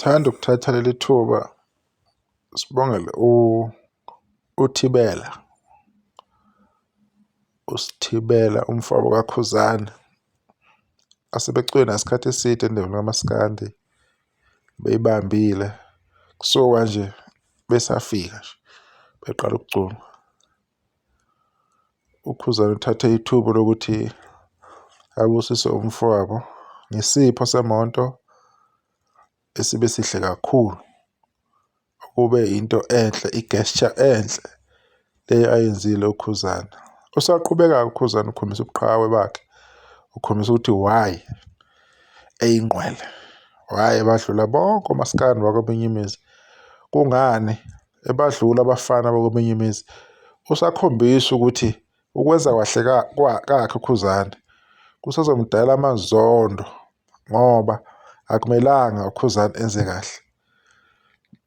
Sithanda ukuthatha leli thuba sibongele uThibela, uSithibela umfowabo kaKhuzani asebecule naye isikhathi eside endaweni kamaskandi beyibambile. Kusuka nje besafika nje beqala ukucula. UKhuzani uthathe ithuba lokuthi abusise umfowabo ngesipho semoto esibe sihle kakhulu, okube into enhle, i-gesture enhle le ayenzile uKhuzani. Usaqhubeka-ke uKhuzani ukhombisa ubuqhawe bakhe, ukhombisa ukuthi why eyingqwele, why ebadlula bonke omaskandi bakweminye imizi, kungani ebadlula abafana bakweminye imizi. Usakhombisa ukuthi ukwenza kahle kwakhe uKhuzani kusazomdalela amazondo ngoba akumelanga uKhuzani enze kahle.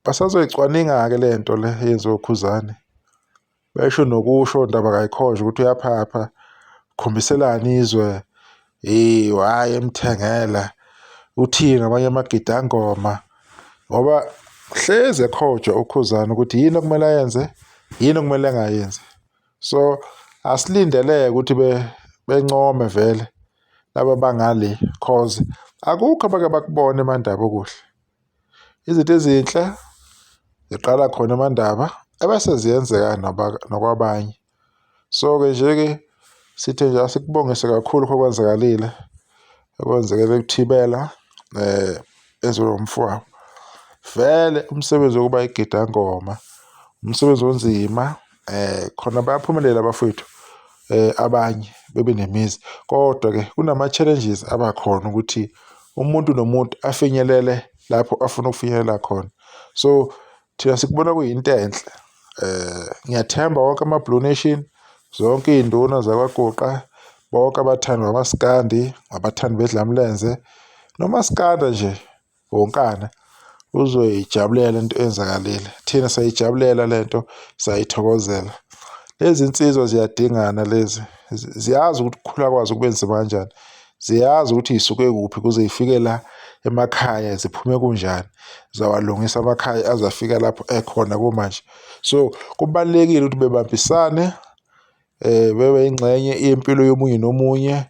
Basazoyicwaninga-ke le nto le eyenziwe uKhuzani, besho nokusho ndaba kayikhonjwa ukuthi uyaphapha, ukhombiselani izwe, hhayi emthengela, uthini ngamanye amagidangoma ngoba hlezi ekhonjwa uKhuzani ukuthi yini okumele ayenze, yini okumele angayenzi. So asilindeleke ukuthi bencome vele laba bangale cause akukho abake bakubona eMandaba okuhle. Izinto ezinhle ziqala khona eMandaba ebese ziyenzeka nakwabanye. So-ke nje-ke sithe nje asikubongise kakhulu okwenzakalile okwenzekele kuThibela ezwe umfowabo. Vele umsebenzi wokuba igidangoma umsebenzi onzima khona bayaphumelela abafowethu abanye bebe nemizi kodwa-ke kunama-challenges abakhona ukuthi umuntu nomuntu afinyelele lapho afuna ukufinyelela khona. So thina sikubona kuyinto enhle ngiyathemba wonke ama-Blue Nation, zonke iy'nduna zakwaGuqa, bonke abathandi bamaskandi, abathandi bedlamlenze nomaskanda nje wonkana uzoyijabulela into eyenzakalile. Thina sayijabulela le nto, sayithokozela. Lezi nsizwa ziyadingana lezi, ziyazi ukuthi ukukhula kwazo kube nzima kanjani, ziyazi ukuthi y'suke kuphi kuze y'fike la emakhaya ziphume kunjani, zawalungisa amakhaya aze afika lapho ekhona kumanje. So kubalulekile ukuthi bebambisane bebe yingxenye yempilo yomunye nomunye,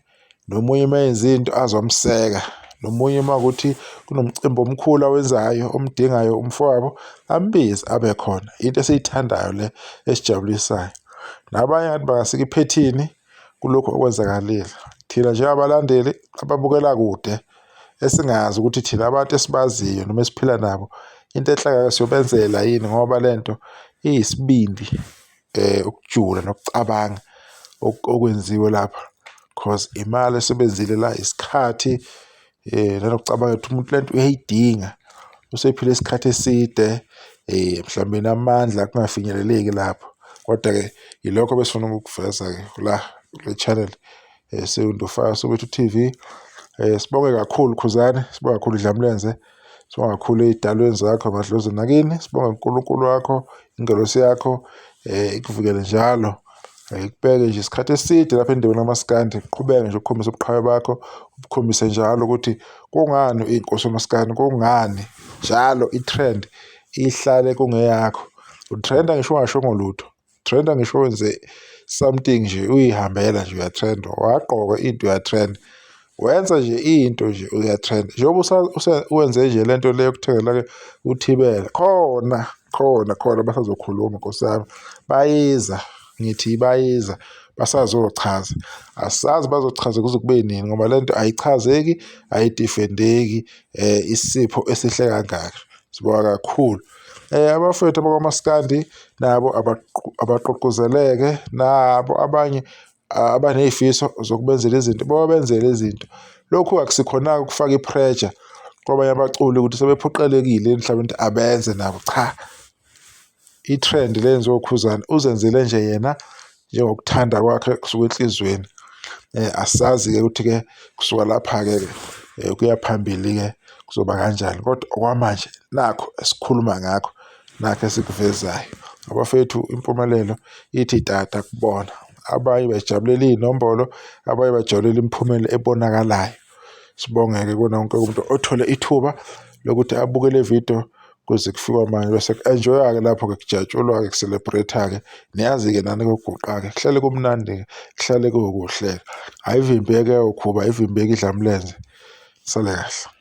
nomunye uma enza into azomseka, nomunye uma kuwukuthi kunomcimbi omkhulu awenzayo omdingayo umfowabo ambize abe khona. Into esiyithandayo le esijabulisayo. Nabanye ngathi bangasika iphethini kulokhu okwenzakalile. Thina njengabalandeli ababukela kude esingazi ukuthi thina abantu esibaziyo noma esiphila nabo into enhle kangaka siyobenzela yini ngoba le nto iyisibindi. Ukujula nokucabanga okwenziwe lapha cause imali esebenzile la, isikhathi nanokucabanga ukuthi umuntu lento uyayidinga usephile isikhathi eside mhlawumbe inamandla kungafinyeleleki lapho. Kodwa-ke yilokho ebesifuna ukukuveza-ke la kule channel siwuNdofaya Soweto TV. Sibonge kakhulu Khuzani, sibonge kakhulu Dlamlenze. Sibonga kakhulu ey'dalweni zakho amadlozini nakini, sibonge uNkulunkulu wakho, ingelosi yakho ikuvikele njalo. Ikubeke nje isikhathi eside lapha endaweni kamaskandi, uqhubeke nje ukukhombisa ubuqhawe bakho, ubukhombise njalo ukuthi kungani uyinkosi yomaskandi, kungani njalo i-trend ihlale kungeyakho. Utrenda ngisho ungashongo lutho. Trenda ngisho wenze something nje uyihambela nje uyatrenda, wagqoka into uyatrenda, wenza nje into nje uyatrenda. Njengoba wenze nje le nto le yokuthengela-ke uThibela, khona khona khona basazokhuluma nkosi yami, bayiza ngithi bayiza basazochaza. Asazi bazochaza kuze kube nini ngoba le nto ayichazeki, ayidifendeki isipho esihle kangaka. Sibonga kakhulu. Abafowethu abakwaMaskandi nabo abagqugquzeleke nabo abanye abaney'fiso zokubenzela izinto babenzele izinto. Lokhu akusikhona-ke ukufaka i-pressure kwabanye abaculi ukuthi sebephoqelekile mhlawumbe ukuthi abenze nabo, cha. I-trend le eyenziwa uKhuzani uzenzele nje yena njengokuthanda kwakhe kusuka enhliziyweni. Asazi-ke ukuthi-ke kusuka lapha-ke kuya phambili-ke kuzoba kanjani kodwa okwamanje nakhu esikhuluma ngakho, nakhu esikuvezayo. Abafethu impumelelo ithi tata kubona, abanye bajabulela iy'nombolo, abanye bajabulela imiphumela ebonakalayo. Sibonge-ke kuwona wonke umuntu othole ithuba lokuthi abuke le video kuze kufikwa manje bese ku-enjoy-wa-ke lapho-ke kujatshulwa-ke ku-celebrate-ke niyazi-ke nani koguqa-ke kuhlale kumnandi-ke kuhlale kukuhle-ke ayivimbeke ukhuba ayivimbeki idlamlenze sale kahle.